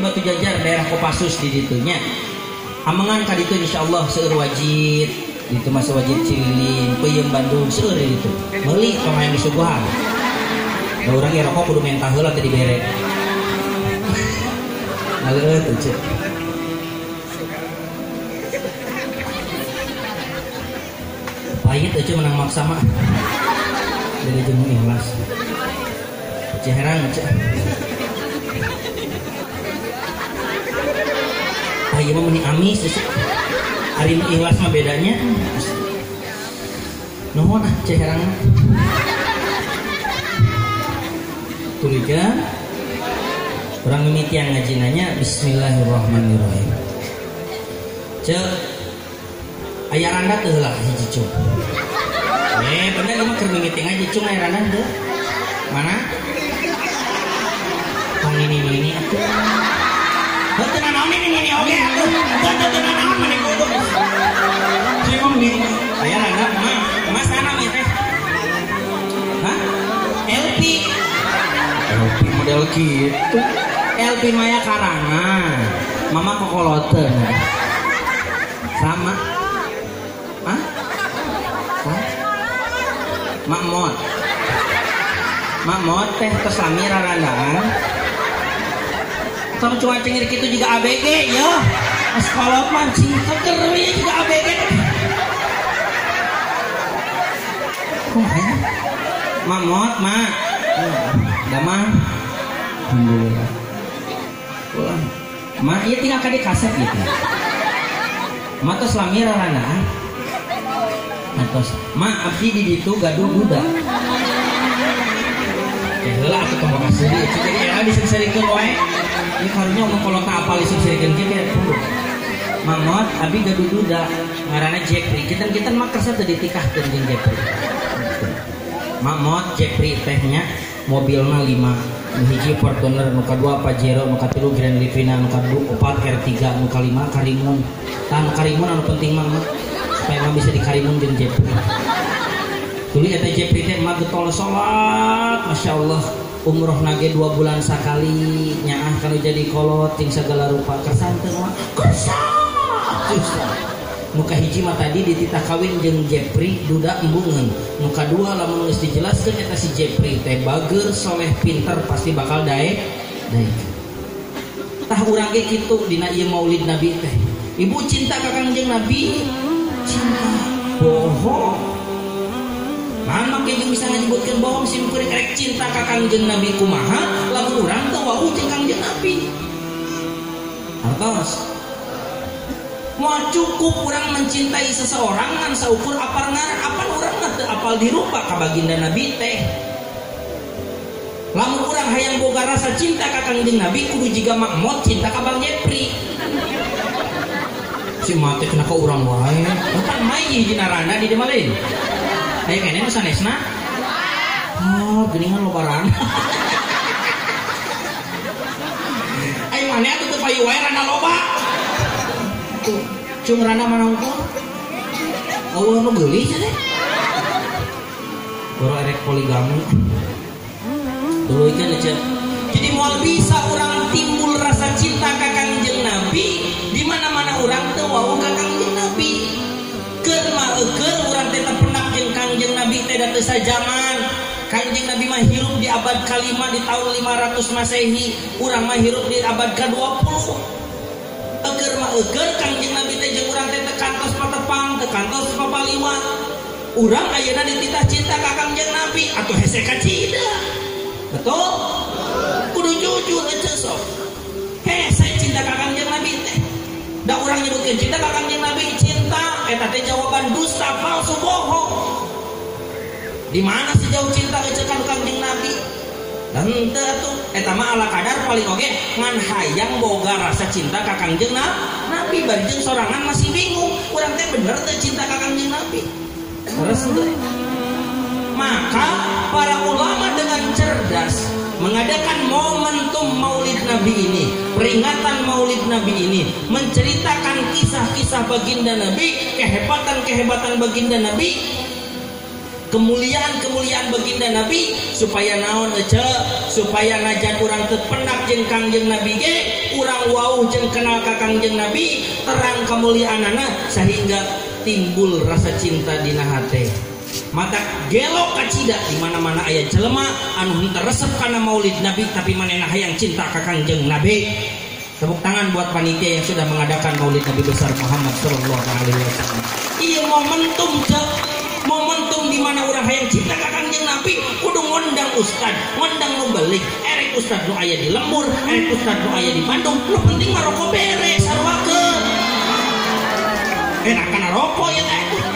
Batu Jajar daerah Kopassus di ditunya. Amengan ka ditu insyaallah seueur wajib. Itu masa wajib Cililin, peuyeum Bandung seueur di ditu. Meuli tong hayang disuguhan. Da urang ge rokok kudu mentah heula teh dibere. Ngaleueut teh. Pahit aja menang maksa mah. Dari jeung ikhlas. Ceherang aja. Ah ieu mah meni amis geus. Ari nu ikhlas mah bedanya. Nuhun ah ceherang. Tulikeun. Urang mimitian ngajinanya bismillahirrahmanirrahim. Cek aya randa teu heula hiji cung. Bener ieu mah keur mimiti ngaji cung aya randa teu? Mana? Tong nini-nini atuh. Heuh teu nanaon nini-nini oge atuh. Heuh teu nanaon maneh kudu. Cung di aya randa mah. Mas sana mah teh. Hah? LP. LP model kitu. LP Maya Karangan. Mama kokoloteun. Sama. Hah? Hah? Makmot. Makmot teh tos lami rarandaan. Tong cuma cengir kitu juga ABG ya. Sekolah mah cing keker we juga ABG. Kumaha? Makmot, Mak. Damang. Alhamdulillah. Ulah. Mak ieu tinggal ka di kaset gitu. Mak tos lami rarandaan. Atos, mak abdi di ditu gaduh duda. Ya heula atuh tong bakal seuri euy jadi era diseureurikeun wae. Ieu karunya omong kolot apal diseureurikeun kieu ge. Mamot abdi gaduh duda ngaranna Jepri. Kinten-kinten mah kersa teu ditikahkeun jeung Jepri. Mamot Jepri teh nya mobilna 5. Nu hiji Fortuner, nu kadua Pajero, nu katilu Grand Livina, nu kaopat R3, nu kalima Karimun. Tah nu Karimun anu penting mah supaya mah bisa dikarimun jeung Jepri. Tuluy eta Jepri teh mah getol salat, Masya Allah. Umroh nage 2 bulan sakali, nyaah kanu jadi kolot jeung sagala rupa. Kersa teu mah? Kersa. Nu kahiji mah tadi dititah kawin jeung Jepri duda embungeun. Nu kadua lamun geus dijelaskeun eta si Jepri teh bager, soleh, pinter pasti bakal daek. Daek. Tah urang ge kitu dina ieu Maulid Nabi teh. Ibu cinta ka Kangjeng Nabi? Cinta bohong. Nah, make jeung bisa nganyebutkeun bohong sim kuring rek cinta ka Kangjeng Nabi kumaha lamun urang teu wau jeung Kangjeng Nabi. Hartos. Moal cukup urang mencintai seseorang ngan saukur apal ngaran, apan urang mah teu apal dirupa ka baginda Nabi teh. Lamun urang hayang boga rasa cinta ka Kangjeng Nabi kudu jiga makmot cinta ka Bang Jepri. Si mate kena ka urang wae. Pan mai hiji narana di dieu mah lain. Aya keneh nu sanesna? Oh, geuningan loba rana. Ayo maneh atuh teu payu wae rana loba. Tuh, cung rana mana unggul? Eueuh nu geulis teh. Boro erek poligami. Tuluy kan aja. Jadi moal bisa urang timbul rasa cinta ka Kangjeng Nabi di mana-mana urang teu wau ka Kangjeng Nabi. Keur mah eukeun urang teh tepenak jeung Kangjeng Nabi teh da teu sajaman. Kangjeng Nabi mah hirup di abad ke-5 di tahun 500 Masehi, urang mah hirup di abad ke-20. Eukeun mah eukeun Kangjeng Nabi teh jeung urang teh teu kantos patepang, teu kantos papaliwat. Urang ayeuna dititah cinta ka Kangjeng Nabi atuh hese kacida. Betul? Kudu jujur ece sok. Hese cinta ka Kangjeng Nabi teh. Da urang nyebutkeun cinta ka Kangjeng Nabi cinta eta teh jawaban dusta palsu bohong. Di mana sejauh cinta ece ka Kangjeng Nabi? Dan henteu atuh eta mah ala kadar paling oge ngan hayang boga rasa cinta ka Kangjeng Nabi bari jeung sorangan masih bingung urang teh bener teh cinta ka Kangjeng Nabi. Terus teh. Maka para ulama dengan cerdas mengadakan momentum Maulid Nabi ini, peringatan Maulid Nabi ini, menceritakan kisah-kisah baginda Nabi, kehebatan-kehebatan baginda Nabi. Kemuliaan-kemuliaan baginda Nabi supaya naon ece, supaya najan urang teu pendak jeung Kangjeng Nabi ge, urang wauh jeung kenal ka Kangjeng Nabi, terang kemuliaanana sehingga timbul rasa cinta dina hate. Mata gelok kacida di mana-mana aya jelema anu henteu resep kana Maulid Nabi tapi manehna hayang cinta ka Kangjeng Nabi. Tepuk tangan buat panitia yang sudah mengadakan Maulid Nabi besar Muhammad sallallahu alaihi wasallam. Ieu momentum cek, momentum di mana urang hayang cinta ka Kangjeng Nabi kudu ngondang ustad, ngondang nu balik, erek ustad nu aya di lembur, erek ustad nu aya di Bandung, nu penting mah rokok bere saruakeun. Enak kana rokok ya teh.